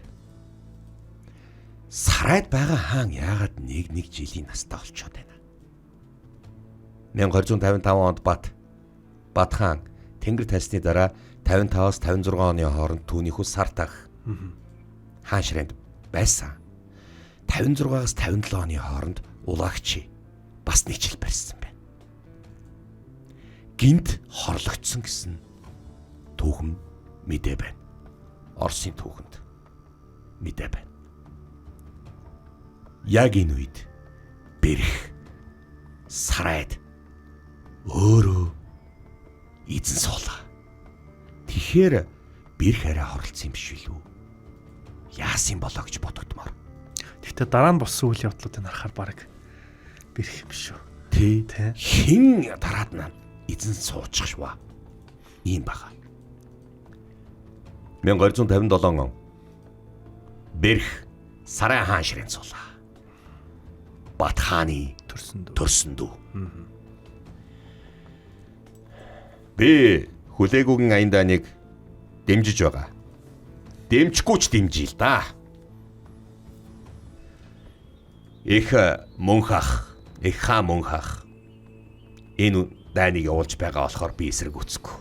Сарайд байгаа хаан яагаад нэг жилийн настай болчиход байна? 1255 онд Бат хаан Тэнгэр тайсны дараа 55-аас 56 оны хооронд түүний хүү Сартах хаан ширээнд байсан. 56-аас 57 оны хооронд Улагч бас нэг жил барьсан байна. Гинт хорлогдсон гэсэн түүхэн мэдээ байна. Оросын түүхэнд мэдээ байна. Яг энэ үед бэрх сарайд өөрөө эзэн суулаа. Тэгэхээр бэрх арай хорлцсон юм биш үү? Яасан болоо гэж бодогдмоор. Гэхдээ дараа нь болсон үйл явдлуудыг харахаар бараг бэрх юм биш үү? Тий. Хин дараад нь эзэн суучих шваа. Ийм бага. 1257 он бэрх сарай хаан ширээн суулаа. Бат хааны төрсөн дүү. Би хүлээгүүгийн аяндаа нэг дэмжиж байгаа. Дэмжихгүй ч дэмжиж л да. Их мөнх ах, их хаан мөнх ах. Энэ дайныг явуулж байгаа болохоор би эсрэг үцэхгүй.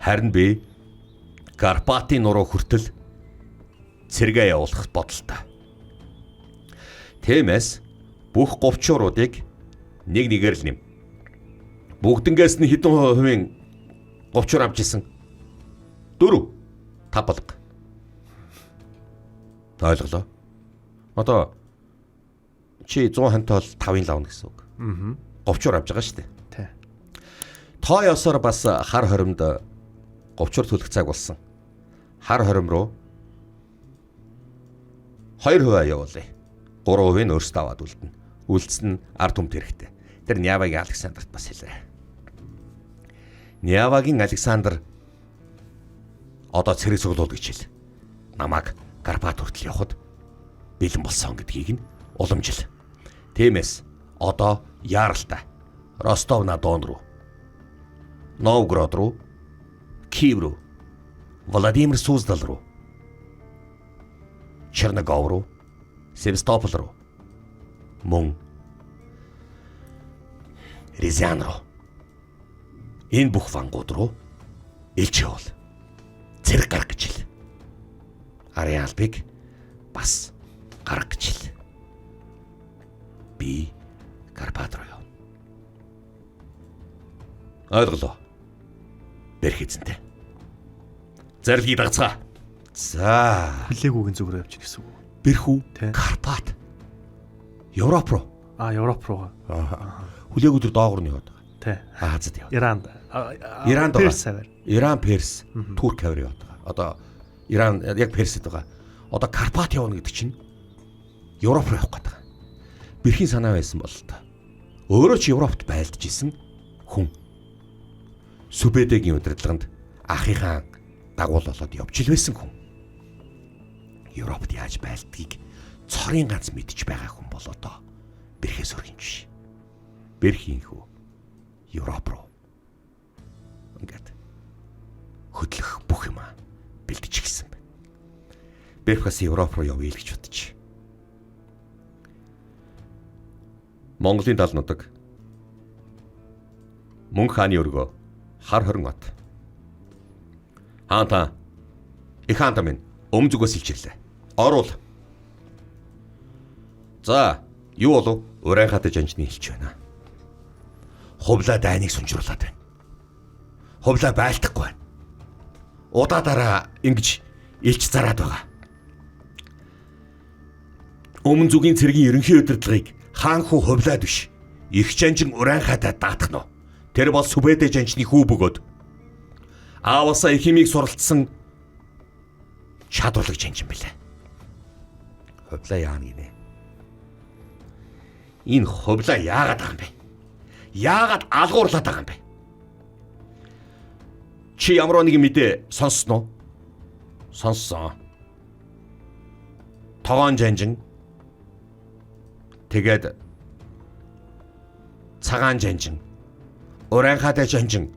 Харин би Карпатын нуруу хүртэл цэргээ явуулах бодолтой. Тиймээс бүх говчууруудыг нэг нэгээр л нэм. Бүгднгээс нь хэдэн хувийн говчуур авч исэн? 4 5 болго. Та ойлголоо. Одоо чи 100 хонтол 5-ын лавна гэсэн үг. Аа. Говчуур авч байгаа шүү дээ. Тий. Тоо ёсоор бас хар хоримд говчуур төлөх цаг болсон. Хар хорим руу 2% явуулъя. 3% нь өөрсдөө аваад үлдэнэ. Үлдсэн нь ард түмэд хэрэгтэй. Тэр Нявагийн Александрт бас хэлээрэй. Нявагийн Александр одоо цэрэг цуглуул гэж хэл. Намайг Карпат хүртэл явхад бэлэн болсон гэдгийг нь уламжил. Тиймээс одоо яаралтай Ростов на Дон руу, Новгород руу, Киев руу, Владимир Суздал руу, Черногов руу, Севастополь руу, мөн Рязань руу, энэ бүх вангууд руу элч явуул. Цэрэг гарах гэж хэл. Арын албыг бас гарах гэж хэл. Би Карпат руу явна. Ойлголоо. Бэрх эзэнтэй. Зарилгийг дагацгаа. За. Хүлээгүүгийн зүг рүү явчих гэсэн үг. Бэрхүү Тий. Карпат. Европ руу. Аа, Европ руугаа. Хүлээгүү төр доогуур нь яваад байгаа. Тий. Азад яваад. Иранд. Иранд байгаа. Перс аваар. Иран, Перс, Турк аваар яваад байгаа. Одоо Иран яг Персэд байгаа. Одоо Карпат явна гэдэг чинь Европ руу явах гэдэг. Бэрхийн санаа байсан бол та. Өөрөө ч Европт байлдаж исэн хүн. Сүбэдэгийн удирдлаганд ахынхаа дагуул болоод явж ил байсан хүн. Европт яаж байлдгийг цорын ганц мэдж байгаа хүн бол одоо бэрхээс өргөнч биш. Бэрхийн хүү Европ руу ингээд хөдлөх бүх юм бэлдэж эхэлсэн байна. Бэрх бас Европ руу явъя л гэж бодож. Монголын тал нутаг Мөнх хааны өргөө хар хорин от. Хаан та их хаан та минь өм зүгээс илчирлээ. Оруул. За, юу болов? Урайхаатай жанжны хэлж байна. Хувлаа дайныг сунжруулад байна. Хувлаа байлдахгүй байна. Удаа дараа ингэж илч зараад байгаа. Өмнө зүгийн цэргийн ерөнхий удирдлагыг хаан хүү хувлаад биш. Их жанжин урайхаатай даатах нь. Тэр бол Сүбэдэ жанжны хүү бөгөөд ааваасаа их хэмийг суралцсан чадварлаг жанжин билээ. Хувлаа яана гинэ. Энэ хувлаа яагаад байгаа юм бэ? Яагаад алгуурлаад байгаа юм бэ? Чи ямар нэгэн мэдээ сонссон уу? Сонссон. Тогоон жанжин тэгээд цагаан жанжин урайхаатай жанжин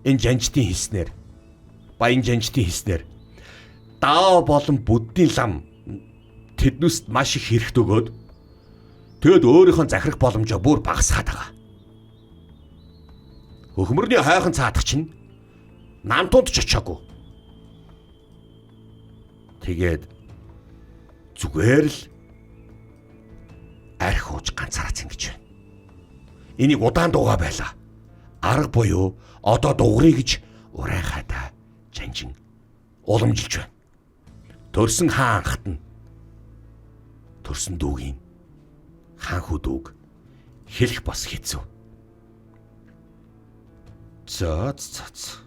энэ жанжтын хэлснээр баян жанжтын хэлснээр даа болон буддын лам тэднүүст маш их хэрэгт өгөөд тэгэд өөрийнхөө захирах боломжоо бүр багасгаад байгаа. Хөхмөрний хайхан цаадах чинь намтунд ч очоогүй. Тэгээд зүгээр л арх ууж ганцаараа цэнгэж байна. Энийг удаан дууга байлаа. Арга буюу одоо дууръя гэж урайхаатай жанжин уламжилж байна. Төрсөн хаан анхт нь төрсөн дүүгийн хаан хүү дүүг хэлэх бас хэцүү. За за за.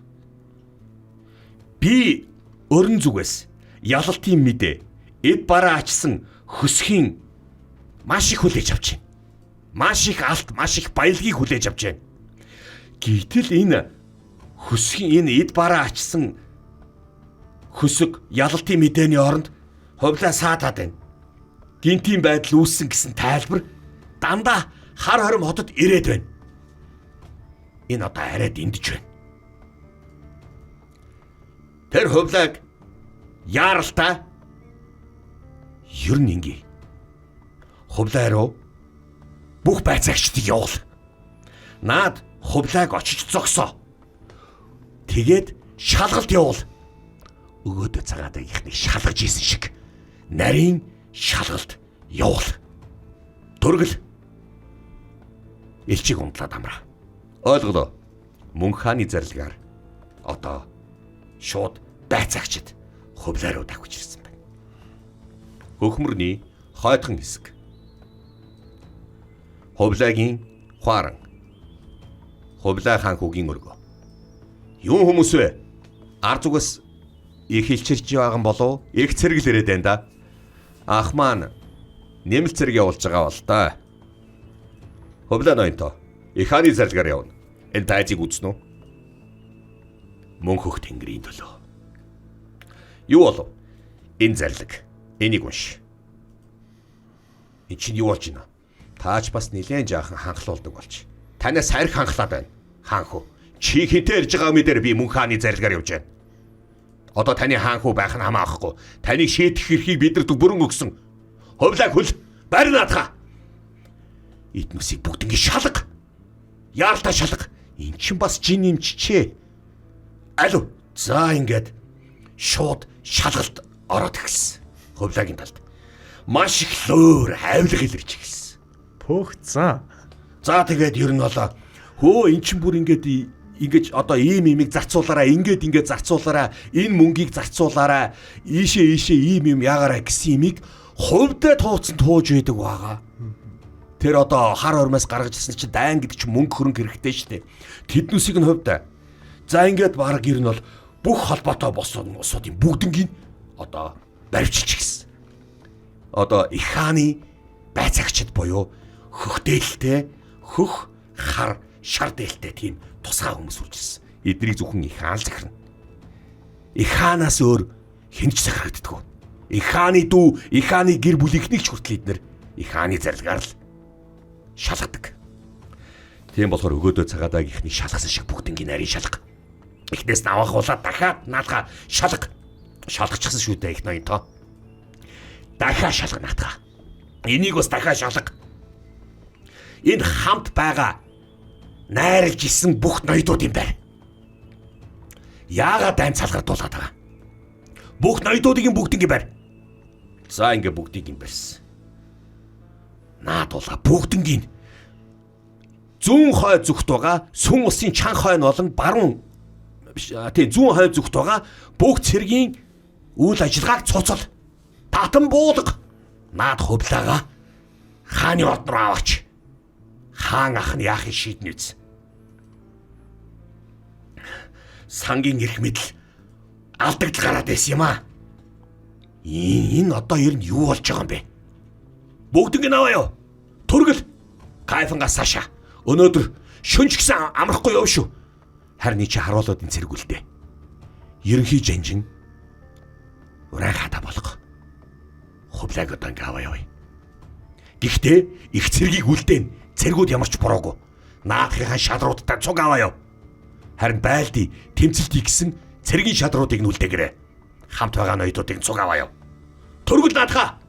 Би өрн зүгээс ялалтын мэдээ эд бараа ачсан хөсхийн маш их хүлээж авч байна. Маш их алт, маш их баялагийг хүлээж авч байна. Гэвтэл энэ хөсхийн энэ эд бараа ачсан хөсөг ялалтын мэдээний оронд хувлаа саатаад байна. Гинтийн байдал үүссэн гэсэн тайлбар дандаа хар хорим хотод ирээд байна. Энэ одоо арай дэндэж байна. Тэр хувлааг яаралтай ер нь ингээ. Хувлаа руу бүх байцаагчдыг явуул. Наад хувлааг очиж зогсоо. Тэгээд шалгалт явуул. Өгөөдөө цагаадагийнхныг шалгаж исэн шиг нарийн шалгалт явуул. Төргөл. Элчиг унтлаад амраа. Ойлголоо. Мөнх хааны зарилгаар одоо шууд байцаагчд хувлаа руу давхиж ирсэн байна. Хөхмөрний хойдхон хэсэг. Хувлагийн хуаран. Хувлаа хаан хүүгийн өргөө. Юун хүмүүс вэ? Ар зүгээс их илчирч байгаа болов их цэрэг л ирээд байна да. Ах маань нэмэлт цэрэг явуулж байгаа бол та. Хувлаа ноёнтоо. Их хааны зарилгаар явна. Энэ тайзыг үзнэ үү? Мөнхөх тэнгэрийн төлөө. Юу болов? Энэ зарлиг. Энийг унш. Эн чинь юу болж байна? Таач бас нилээн жаахан ханхлуулдаг болж. Танаас арх ханхлаад байна. Хаан хөө. Чи хинтээ ирж байгаа мэдээр би мөнх хааны зарилгаар явж байна. Одоо таны хаан хүү байх нь хамаахгүй. Таныг шийдэх эрхийг бидэрт бүрэн өгсөн. Хувлааг хөл. Барь наадхаа. Эднүсийг бүгднийг шалга. Яаралтай шалга. Эн чинь бас жин имччээ. Алуу. За ингээд шууд шалгалт ороод эхэлсэн. Хувлагийн талд. Маш их лөөр авилга илэрч эхэлсэн. Пөөхцэн. За тэгээд ер нь бол хөө эн чинь бүр ингээд ингэж одоо ийм имийг зарцуулаараа ингээд ингээд зарцуулаараа энэ мөнгийг зарцуулаараа ийшээ ийшээ ийм юм яагаараа гэсэн имийг хувьдаа тууцсан тууж байдаг байгаа. Тэр одоо хар ормоос гаргаж ирсэн чинь дайн гэдэг чинь мөнгө хөрөнгө хэрэгтэй шүү дээ. Тэднүсийг нь хувьдаа. За ингээд баг ер нь бол бүх холбоотой босон усуудын бүгднгийн одоо баривчилж гисэн. Одоо их хааны байцаагчд буюу хөх дээлтэй, хөх хар шар дээлтэй тийм тусгай хүмүүс үрж ирсэн. Эднийг зөвхөн их хаан л захирна. Их хаанаас өөр хэн ч захирагддаггүй. Их хааны дүү, их хааны гэр бүлийнхнийг ч хүртэл эднэр их хааны зарилгаар л шалгадаг. Тийм болохоор өгөөдөө цагаадаагийнхнийг шалгасан шиг бүгднгийн нарийн шалга. Эхнээс нь авахуулаад дахиад наадгаа шалга. Шалгачихсан шүү дээ их ноён тоо. Дахиад шалга наадгаа. Энийг бас дахиад шалга. Энэ хамт байгаа найрлж исэн бүх ноёдууд юм байна. Яагаад дайн цалгардуулаад байгаа? Бүх ноёдуудыг бүгднийг барь. За ингээ бүгдийг юм барьсан. Наадуулга бүгднгийн зүүн хой зүгт байгаа сүн усын чан хойн болон баруун биш тийм зүүн хой зүгт байгаа бүх цэргийн үйл ажиллагааг цуцал. Татан буулга. Наад хувлаага хааны орд руу аваач. Хаан ах нь яахыг шийднэ үз. Сангийн эрх мэдэл алдагдал гараад байсан юм аа. Энэ одоо ер нь юу болж байгаа юм бэ? Бүгднийг аваа юу? Төргөл. Кайфангаас цаашаа. Өнөөдөр шөнө ч гэсэн амрахгүй яв шүү. Харин чи харуулуудын цэргүүлдэ. Ерөнхий жанжин уран хата болох. Хувлааг одоо ингээ аваа явъя. Гэхдээ их цэргийг үлдээн. Цэргүүд ямар ч буруугүй. Наадхынхаа шадруудтай цуг аваа яв. Харин байлди тэмцэлт хийгсэн цэргийн шадруудыг нүлдээгээрэй. Хамт байгаа ноёдуудыг цуг аваа яв. Төргөл наадхаа.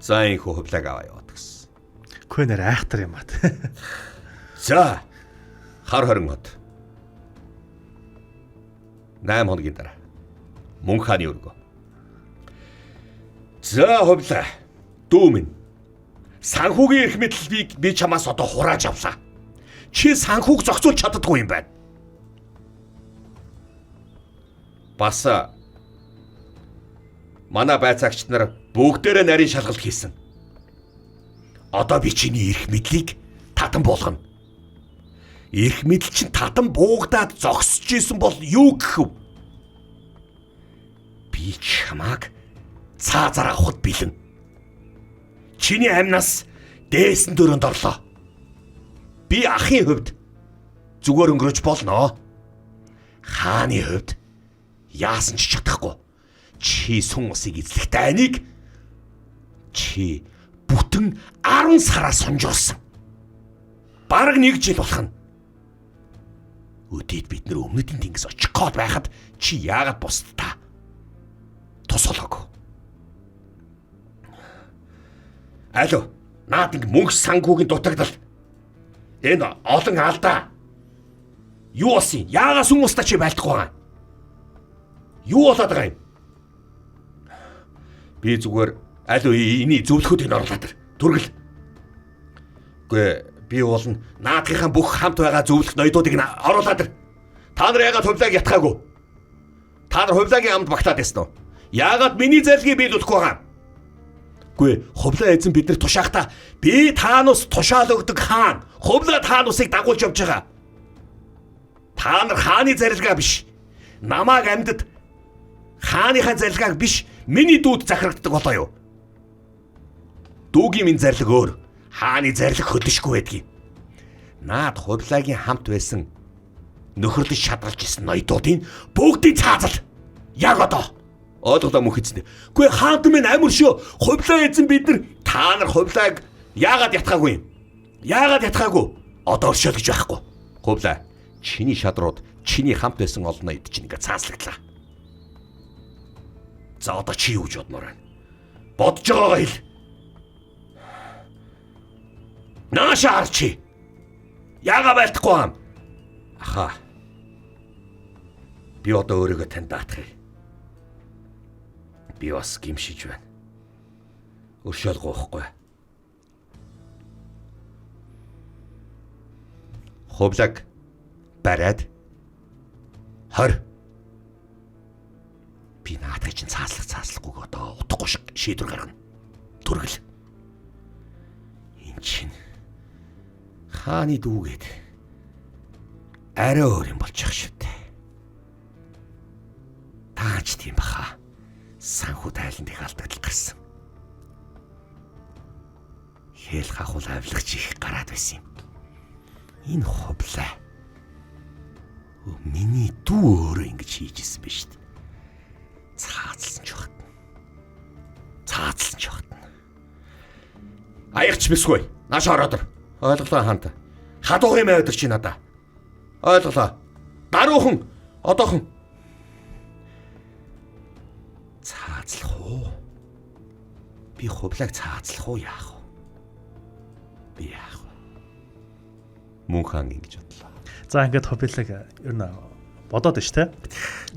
За энэ хүү хувлааг аваа яваад гэсэн. Көнөр айхтар юм аа. За хар 20 хот. 8 хоногийн дараа Мөнх хааны өргөө. За хувлаа. Дүү минь. Санхүүгийн эрх мэдлийг би чамаас одоо хурааж авлаа. Чи санхүүг зохицуулж чаддаггүй юм байна. Бас манай байцаагчд нар бүгдээрээ нарийн шалгалт хийсэн. Одоо би чиний эрх мэдлийг татан буулгана. Эрх мэдэл чинь татан буугдаад зогсож исэн бол юу гэх вэ? Би чамааг цаазаар авахд бэлэн. Чиний амнаас дээсэн дөрөнд орлоо. Би ахын хувьд зүгээр өнгөрөж болно. Хааны хувьд яасан ч чадахгүй. Чи сүн усыг эзлэх дайныг чи бүтэн 10 сараа сунжуулсан. Бараг 1 жил болох нь. Өдийд бид нэр өмнөдийн тэнгис очих гээд байхад чи яагаад бусдаа тус болоогүй? Алло, наад ингэ мөнх санхүүгийн дутагдал. Энэ олон алдаа. Юу болсон? Яагаад сүн устаа чи байлдахгүй байгаа? Юу болоод байгаа юм? Би зүгээр аль эний зөвлөхөд энэ орлоод ир. Түргэл. Үгүй би уулна наадхынхаа бүх хамт байгаа зөвлөх ноёдуудыг нь оруулаад ир. Та нар яагаад хувлааг ятгаагүй? Та нар хувлаагийн амд багтаад байсан уу? Яагаад миний зарлигийг биелүүлэхгүй байгаа юм? Үгүй хувлаа эзэн бид нар тушаахта би таанус тушаал өгдөг хаан. Хувлаа таанусыг дагуулж явж байгаа. Та нар хааны зарилгаа биш. Намааг амьдад хааныхаа зарилгааг биш миний дүүд захирагддаг болоо юу? Дүүгийн минь зарлиг өөр. Хааны зарлиг хөлөшгүй байдгийг. Наад хувлаагийн хамт байсан нөхөрлөж шадгалж исэн ноёдуудын бүгдийг цаазал. Яг одоо. Ойлголоо мөнх эзэн. Үгүй хаант минь амир шүү. Хувлаа эзэн бид нар та нар хувлааг яагаад ятгаагүй юм? Яагаад ятгаагүй? Одоо өршөөл гэж байхгүй. Хувлаа чиний шадрууд чиний хамт байсан олон ноёд чинь ингээ цаазлагдлаа. За одоо чи юу гэж бодмоор байна? Бодож байгаагаа хэл. Нааша харчи. Яагаад байлдахгүй юм? Аха. Би одоо өөрийгөө танд даатгая. Би бас гимшиж байна. Өршөөл гоохгүй. Хувлаг бариад 20. Би наадхыг чинь цааслах цааслахгүйг одоо утгагүй шийдвэр гаргана. Түргэл. Эн чинь хааны дүүгээд арай өөр юм болчих шивтэй. Таач тийм баха. Санхүү тайланд их алдагдал гарсан. Хэл хахуул авилгач их гараад байсан юм. Энэ хувлаа. Миний дүү өөрөө ингэж хийж исэн биш үү? Цаазалсан ч багтна. Цаазалсан ч багтна. Аягч бисгүй. Нааш ороод ир. Ойлголоо хаанта. Хадуух юм аваад чи надаа. Ойлголоо. Даруухан одоохон. Цаазлах уу? Би хувлааг цаазлах уу яах вэ? Би яах вэ? Мөн хаан ингэж бодлоо. За ингээд хувлааг ер нь бодоод байна шүү те.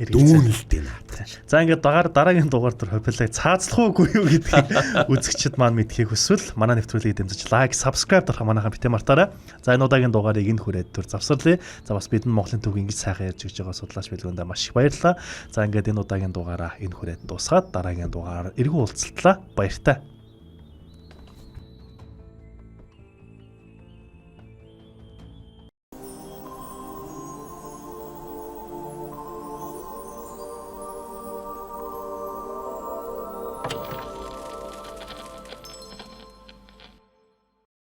Дүүнэлтэй наадах. За ингээд дараагийн дугаар дээр хувлааг цаазлах уугүй юу гэдгийг үзэгчид маань мэдхийг хүсвэл манай нэвтрүүлгийг дэмжиж лайк, subscribe дарах манайхан битээ мартаарай. За энэ удаагийн дугаарыг энэ хүрээд түр завсарлая. За бас бидэнд Монголын төв ингэж сайхан ярьж өгч байгаа судлаач бэлгэндээ маш их баярлалаа. За ингээд энэ удаагийн дугаараа энэ хүрээд дуусгаад дараагийн дугаараар эргэн уулзтлаа. Баяртай.